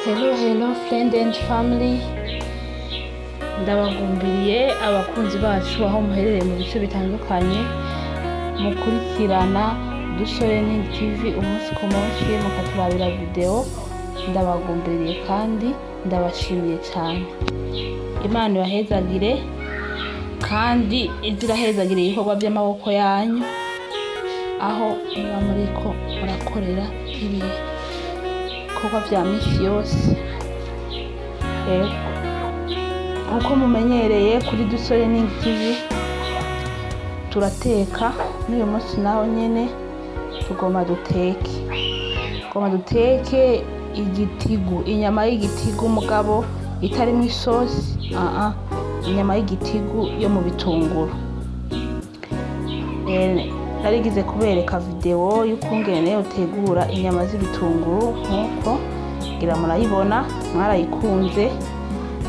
Hello, hello, friend and family. Ndabagumbiriye abakunzi bacu aho muherereye mu bice bitandukanye, mukurikirana Dusore TV umunsi ku munsi, mukaturabira video. Ndabagumbiriye kandi ndabashimiye cyane. Imana ibahezagire kandi izirahezagire ibikorwa by'amaboko yanyu aho muba muriko murakorera ibikorwa vya misi yose. Yego, nkuko mumenyereye kuri Dusore TV turateka, n'uyu munsi naho nyene tugomba duteke, tugomba duteke igitigu, inyama y'igitigu mugabo itarimwo isosi, inyama y'igitigu yo mu bitunguru. Narigize kubereka video y'ukungene utegura inyama z'ibitunguru, nkuko ngira murayibona, mwarayikunze,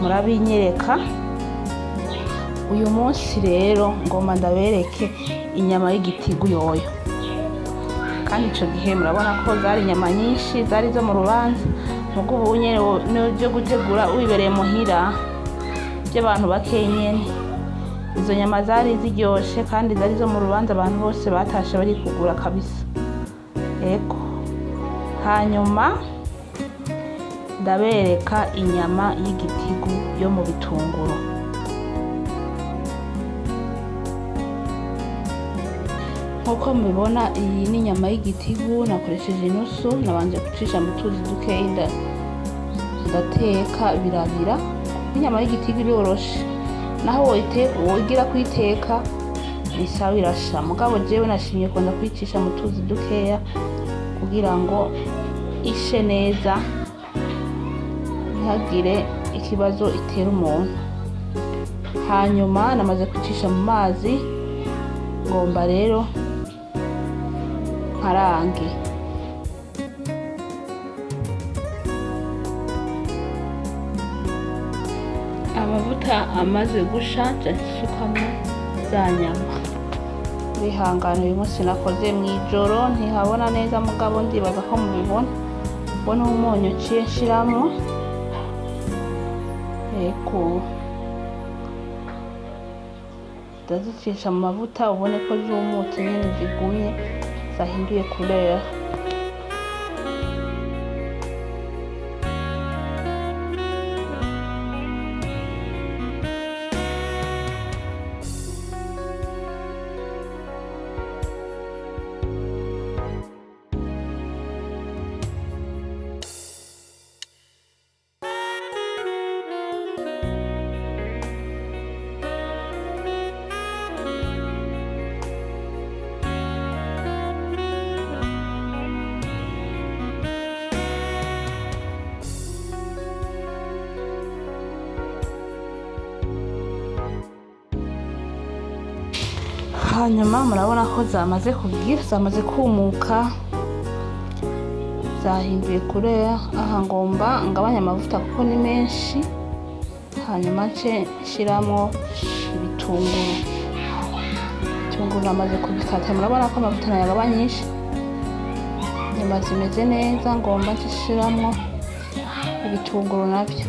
murabinyereka. Uyu munsi rero ngomba ndabereke inyama y'igitigu yoyo. Kandi ico gihe murabona ko zari inyama nyinshi, zari zo mu rubanza, mugo ubu nyene n'ivyo gutegura wibereye muhira by'abantu bakeyi nyene. Izo nyama zari ziryoshe kandi zari zo mu rubanza, abantu bose batashe bari kugura kabisa. Ego, hanyuma ndabereka inyama y'igitigu yo mu bitunguru. Nkuko mubibona, iyi ni inyama y'igitigu, nakoresheje inusu, nabanje gucisha mu tuzi dukeyi, ndateka birabira. Inyama y'igitigu iroroshe, naho wogira kuyiteka ni sawa, irasha. Mugabo jewe nashimye kubanza kuyicisha mu tuzi dukeya kugira ngo ishe neza, ntihagire ikibazo itera umuntu. Hanyuma namaze kuyicisha mu mazi, ngomba rero nkarange. Amavuta amaze gusha, nca nsukamwo za nyama. Wihangane, uyu munsi nakoze mw'ijoro, ntihabona neza, mugabo ndibaza ko mubibona. Ubona umunyu nciye nshiramwo. Ego, ndazicisha mu mavuta, ubone ko zumutse nyene, zigumye, zahinduye couleur. Hanyuma murabona ko zamaze kugira, zamaze kumuka, zahinduye couleur. Aha ngomba ngabanya amavuta kuko ni menshi, hanyuma nce nshiramwo ibitunguru. Ibitunguru namaze kubikata, murabona ko amavuta nayagabanyije, inyama zimeze neza, ngomba nce nshiramwo ibitunguru navyo.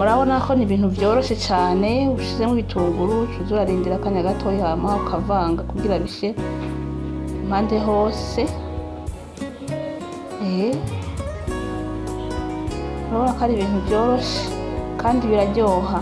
Murabona ko ni ibintu vyoroshe cane. Ushizemo ibitunguru, ucuza urarindira akanya gatoya, hama ukavanga kugira bishe impande hose. Urabona ko ari ibintu vyoroshe kandi biraryoha.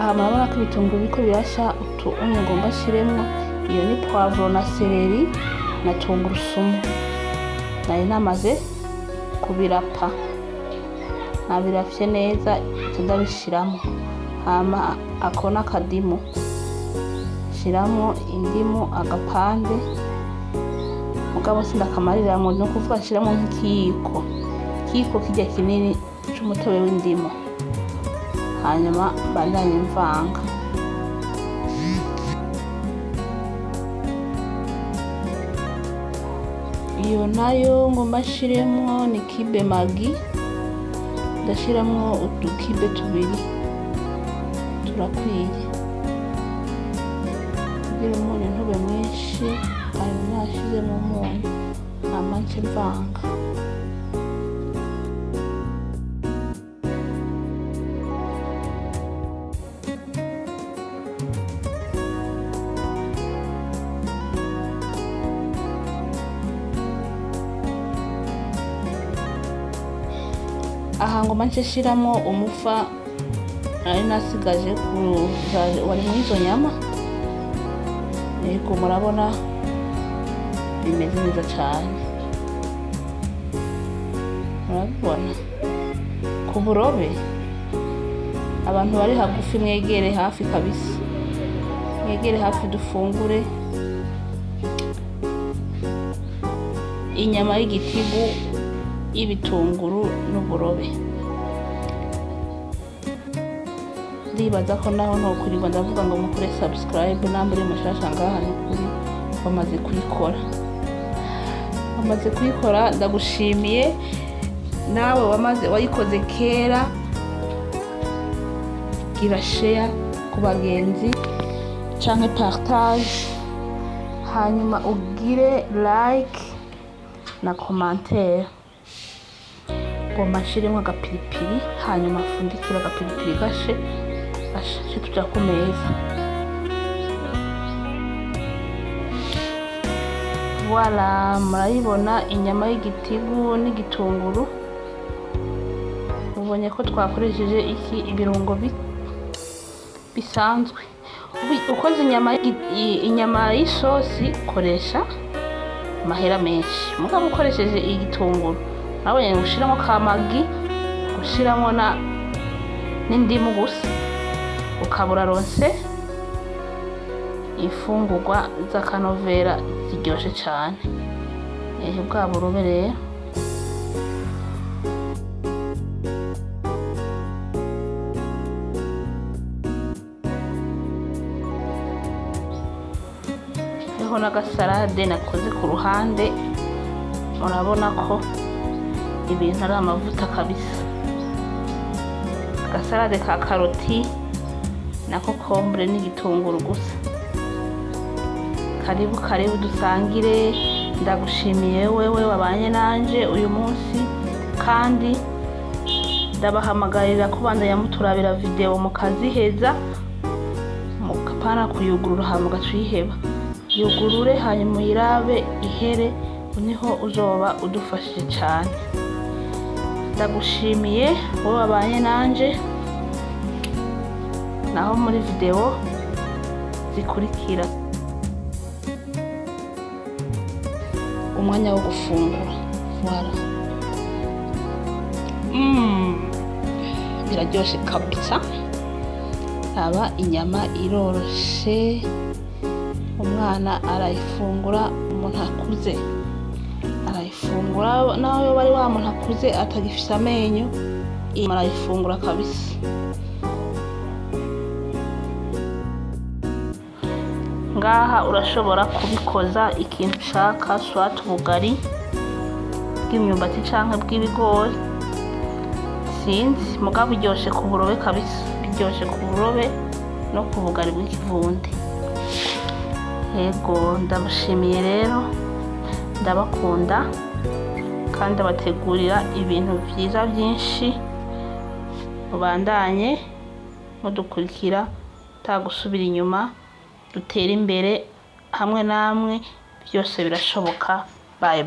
Aha murabona ko ibitunguru biriko birasha. Utu unye ngomba nshiremwo, iyo ni poivron na céleri na tungurusumu nari namaze kubirapa, nabirafye neza, nca ndabishiramwo. Hama ako n'akadimu, nshiramwo indimu agapande, mugabo sindakamaririramwo, ni ukuvuga nshiramwo nk'ikiyiko, ikiyiko kirya kinini c'umutobe w'indimu, hanyuma mbandanye mvanga. Iyo nayo ngomba nshiremwo ni cube Maggi, ndashiramwo udukibe tubiri turakwiye kugira umunyu ntube mwinshi. Hanyuma nashizemwo umunyu, hama nce mvanga. Aha ngomba nce nshiramwo umufa nari nasigaje wari muri izo nyama. Yego, murabona bimeze neza cane, murabibona ku burobe. Abantu bari hagufi mwegere hafi kabisa, mwegere hafi dufungure inyama y'igitigu y'ibitunguru n'uburobe. Ndibaza ko naho nokwirirwa ndavuga ngo mukore subscribe namba uri mushasha ngaha. Nukuri wamaze kuyikora, wamaze kuyikora, ndagushimiye. Nawe wamaze wayikoze kera, gira share ku bagenzi canke partage, hanyuma ugire like na commentaire. Ngomba nshiremwo agapiripiri, hanyuma mfundikire agapiripiri gashe gashe, tuja ku meza. Voilà, murayibona inyama y'igitigu n'igitunguru. Mubonye ko twakoresheje iki? Ibirungo bisanzwe. Ukoze inyama y'isosi koresha amahera menshi, mugabo ukoresheje igitunguru, nabonye gushiramo ka Maggi, gushiramo na n'indimu gusa, ukaba uraronse imfungurwa z'akanovera ziryoshe cane. Ehe bwa burobe rero. Hariho n'agasarade nakoze ku ruhande. Murabona ko ibintu ari amavuta kabisa. Agasarade ka karoti na concombre n'igitunguru gusa. Karibu karibu dusangire. Ndagushimiye wewe wabanye nanje uyu munsi, kandi ndabahamagarira kubandanya muturabira video mukaziheza, mukapana kuyugurura hama ugaca uyiheba. Yugurure hanyuma uyirabe ihere, niho uzoba udufashije cane. Ndagushimiye wowe wabanye nanje, naho muri video zikurikira. Umwanya wo gufungura. Voilà. Biraryoshe kabisa. Aba inyama iroroshe, umwana arayifungura, umuntu akuze arayifungura, naho yoba ari wa muntu akuze atagifise amenyo, arayifungura kabisa. Ngaha urashobora kubikoza ikintu ushaka, soit ubugari bw'imyumbati canke bw'ibigori, sinzi, mugabo iryoshe ku burobe kabisa, biryoshe ku burobe no ku bugari bw'ikivundi. Yego, ndabushimiye rero, ndabakunda kandi ndabategurira ibintu vyiza vyinshi. Mubandanye mudukurikira, ata gusubira inyuma, dutere imbere hamwe namwe, byose birashoboka. Bye.